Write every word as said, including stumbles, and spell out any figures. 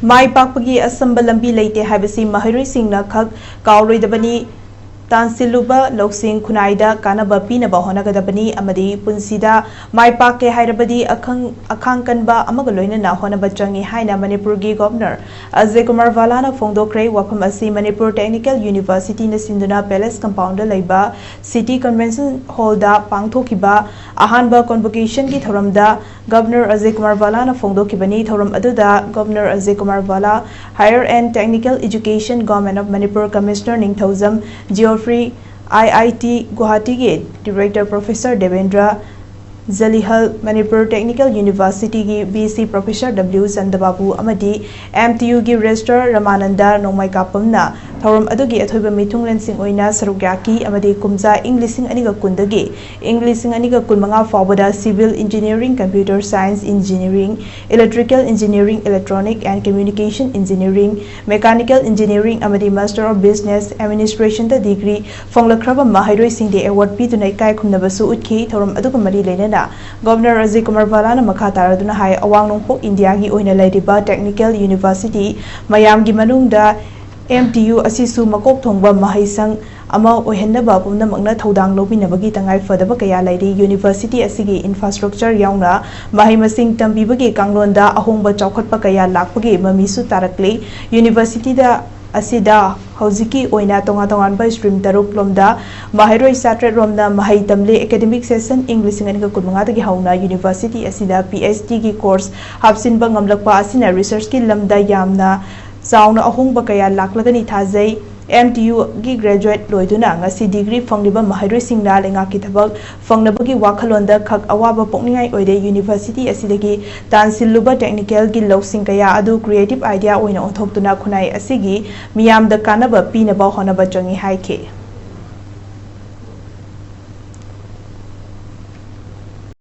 ꯃꯥꯏ ꯄꯥꯛꯄꯒꯤ ꯑꯁꯝꯕ ꯂꯝꯕꯤ ꯂꯩꯇꯦ ꯍꯥꯏꯕꯁꯤ ꯃꯍꯩꯔꯣꯏꯁꯤꯡꯅ ꯈꯛ ꯀꯥꯎꯔꯣꯏꯗꯕꯅꯤ꯫ ꯇꯥꯟꯁꯤꯜꯂꯨꯕ ꯂꯧꯁꯤꯡ ꯈꯨꯟꯅꯥꯏꯗ ꯀꯥꯟꯅꯕ ꯄꯤꯅꯕ ꯍꯣꯠꯅꯒꯗꯕꯅꯤ ꯑꯃꯗꯤ ꯄꯨꯟꯁꯤꯗ ꯃꯥꯏ ꯄꯥꯛꯀꯦ ꯍꯥꯏꯔꯕꯗꯤ ꯑꯈꯪ-, ꯑꯈꯥꯡ ꯀꯟꯕ ꯑꯃꯒ ꯂꯣꯏꯅꯅ ꯍꯣꯠꯅꯕ ꯆꯪꯏ ꯍꯥꯏꯅ ꯃꯅꯤꯄꯨꯔꯒꯤ ꯒꯣꯚꯔꯅꯔ ꯑꯖꯌ ꯀꯨꯃꯥꯔ ꯚꯥꯂꯥꯅ ꯐꯣꯡꯗꯣꯛꯈ꯭ꯔꯦ꯫ ꯋꯥꯐꯝ ꯑꯁꯤ ꯃꯅꯤꯄꯨꯔ ꯇꯦꯛꯅꯤꯀꯦꯜ ꯌꯨꯅꯤꯚꯔꯁꯤꯇꯤꯅ ꯁꯤꯟꯗꯨꯅ ꯄꯦꯂꯦꯁ ꯀꯝꯄꯥꯎꯟꯗ ꯂꯩꯕ ꯁꯤꯇꯤ ꯀꯟꯚꯦꯟꯁꯟ ꯍꯣꯜꯗ ꯄꯥꯡꯊꯣꯛꯈꯤꯕ ꯑꯍꯥꯟꯕ ꯀꯣꯟꯚꯣꯀꯦꯁꯟꯒꯤ ꯊꯧꯔꯝꯗ ꯒꯣꯚꯔꯅꯔ ꯑꯖꯌ ꯀꯨꯃꯥꯔ ꯚꯥꯂꯥꯅ ꯐꯣꯡꯗꯣꯛꯈꯤꯕꯅꯤ꯫ ꯊꯧꯔꯝ ꯑꯗꯨꯗ governor Ajay Kumar Bhalla, Higher and Technical Education, Government of Manipur, Commissioner Ningthoujam Geoffrey, I I T ꯒꯨꯋꯥꯍꯥꯇꯤꯒꯤ director professor Devendra Jalihal, Manipur technical ꯌꯨꯅꯤꯚꯔꯁꯤꯇꯤꯒꯤ ꯚꯤ ꯁꯤ ꯄ꯭ꯔꯣꯐꯦꯁꯔ ꯗꯕ꯭ꯂꯤꯎ ꯆꯟꯗꯕꯥꯕꯨ ꯑꯃꯗꯤ ꯑꯦꯝ ꯇꯤ ꯌꯨꯒꯤ ꯔꯦꯖꯤꯁꯇ꯭ꯔꯥꯔ ꯔꯃꯥꯅꯟꯗ ꯅꯣꯡꯃꯥꯏꯀꯥꯄꯝꯅ ꯊꯧꯔꯝ ꯑꯗꯨꯒꯤ ꯑꯊꯣꯏꯕ ꯃꯤꯊꯨꯡꯂꯦꯟꯁꯤꯡ ꯑꯣꯏꯅ ꯁꯔꯨꯛ ꯌꯥꯈꯤ ꯑꯃꯗꯤ ꯀꯨꯝꯖꯥ ꯏꯪ ꯂꯤꯁꯤꯡ ꯑꯅꯤꯒ ꯀꯨꯟꯗꯒꯤ ꯏꯪ ꯂꯤꯁꯤꯡ ꯑꯅꯤꯒ ꯀꯨꯟꯃꯉꯥ ꯐꯥꯎꯕꯗ civil engineering, computer science engineering, electrical engineering, electronic and communication engineering, mechanical engineering ꯑꯃꯗꯤ Master of Business Administrationꯗ degree ꯐꯪꯂꯛꯈ꯭ꯔꯕ ꯃꯍꯩꯔꯣꯏꯁꯤꯡꯗ award ꯄꯤꯗꯨꯅ ꯏꯀꯥꯏ ꯈꯨꯝꯅꯕꯁꯨ ꯎꯠꯈꯤ꯫ ꯊꯧꯔꯝ ꯑꯗꯨꯒ ꯃꯔꯤ ꯂꯩꯅꯅ ꯒꯣꯚꯔꯅꯔ ꯑꯖꯌ ꯀꯨꯃꯥꯔ ꯚꯥꯂꯥꯅ ꯃꯈꯥ ꯇꯥꯔꯗꯨꯅ ꯍꯥꯏ, ꯑꯋꯥꯡ ꯅꯣꯡꯄꯣꯛ ꯏꯟꯗꯤꯌꯥꯒꯤ ꯑꯣꯏꯅ ꯂꯩꯔꯤꯕ ꯇꯦꯛꯅꯤꯀꯦꯜ ꯌꯨꯅꯤꯚꯔꯁꯤꯇꯤ ꯃꯌꯥꯝꯒꯤ ꯃꯅꯨꯡꯗ ꯑꯦꯝ ꯇꯤ ꯌꯨ ꯑꯁꯤꯁꯨ ꯃꯀꯣꯛ ꯊꯣꯡꯕ ꯃꯍꯩꯁꯪ ꯑꯃ ꯑꯣꯏꯍꯟꯅꯕ ꯄꯨꯝꯅꯃꯛꯅ ꯊꯧꯗꯥꯡ ꯂꯧꯃꯤꯟꯅꯕꯒꯤ ꯇꯉꯥꯏ ꯐꯗꯕ ꯀꯌꯥ ꯂꯩꯔꯤ꯫ ꯌꯨꯅꯤꯚꯔꯁꯤꯇꯤ ꯑꯁꯤꯒꯤ infrastructure ꯌꯥꯎꯅ ꯃꯍꯩ ꯃꯁꯤꯡ ꯇꯝꯕꯤꯕꯒꯤ ꯀꯥꯡꯂꯣꯟꯗ ꯑꯍꯣꯡꯕ ꯆꯥꯎꯈꯠꯄ ꯀꯌꯥ ꯂꯥꯛꯄꯒꯤ ꯃꯃꯤꯁꯨ ꯇꯥꯔꯛꯂꯤ꯫ ꯌꯨꯅꯤꯚꯔꯁꯤꯇꯤꯗ ꯑꯁꯤꯗ ꯍꯧꯖꯤꯛꯀꯤ ꯑꯣꯏꯅ ꯇꯣꯉꯥꯟ ꯇꯣꯉꯥꯟꯕ stream ꯇꯔꯨꯛ ꯂꯣꯝꯗ ꯃꯍꯩꯔꯣꯏ ꯆꯥꯇ꯭ꯔꯦꯠ ꯔꯣꯝꯅ ꯃꯍꯩ ꯇꯝꯂꯤ꯫ Academic session ꯏꯪ ꯂꯤꯁꯤꯡ ꯑꯅꯤꯒ ꯀꯨꯟꯃꯉꯥꯗꯒꯤ ꯍꯧꯅ ꯌꯨꯅꯤꯚꯔꯁꯤꯇꯤ ꯑꯁꯤꯗ ꯄꯤ ꯑꯩꯆ ꯗꯤꯒꯤ course ꯍꯥꯞꯆꯤꯟꯕ ꯉꯝꯂꯛꯄ ꯑꯁꯤꯅ researchꯀꯤ ꯂꯝꯗ ꯌꯥꯝꯅ ꯆꯥꯎꯅ ꯑꯍꯣꯡꯕ ꯀꯌꯥ ꯂꯥꯛꯂꯒꯅꯤ ꯊꯥꯖꯩ꯫ ꯑꯦꯝ ꯇꯤ ꯌꯨꯒꯤ graduate ꯂꯣꯏꯗꯨꯅ ꯉꯁꯤ degree ꯐꯪꯂꯤꯕ ꯃꯍꯩꯔꯣꯏꯁꯤꯡꯅ ꯂꯩꯉꯥꯛꯀꯤ ꯊꯕꯛ ꯐꯪꯅꯕꯒꯤ ꯋꯥꯈꯜꯂꯣꯟꯗ ꯈꯛ ꯑꯋꯥꯕ ꯄꯣꯛꯅꯤꯡꯉꯥꯏ ꯑꯣꯏꯔꯦ꯫ ꯌꯨꯅꯤꯚꯔꯁꯤꯇꯤ ꯑꯁꯤꯗꯒꯤ ꯇꯥꯟꯁꯤꯜꯂꯨꯕ technicalꯒꯤ ꯂꯧꯁꯤꯡ ꯀꯌꯥ ꯑꯗꯨ creative idea ꯑꯣꯏꯅ ꯑꯣꯟꯊꯣꯛꯇꯨꯅ ꯈꯨꯟꯅꯥꯏ ꯑꯁꯤꯒꯤ ꯃꯤꯌꯥꯝꯗ ꯀꯥꯟꯅꯕ ꯄꯤꯅꯕ ꯍꯣꯠꯅꯕ ꯆꯪꯏ ꯍꯥꯏꯈꯤ꯫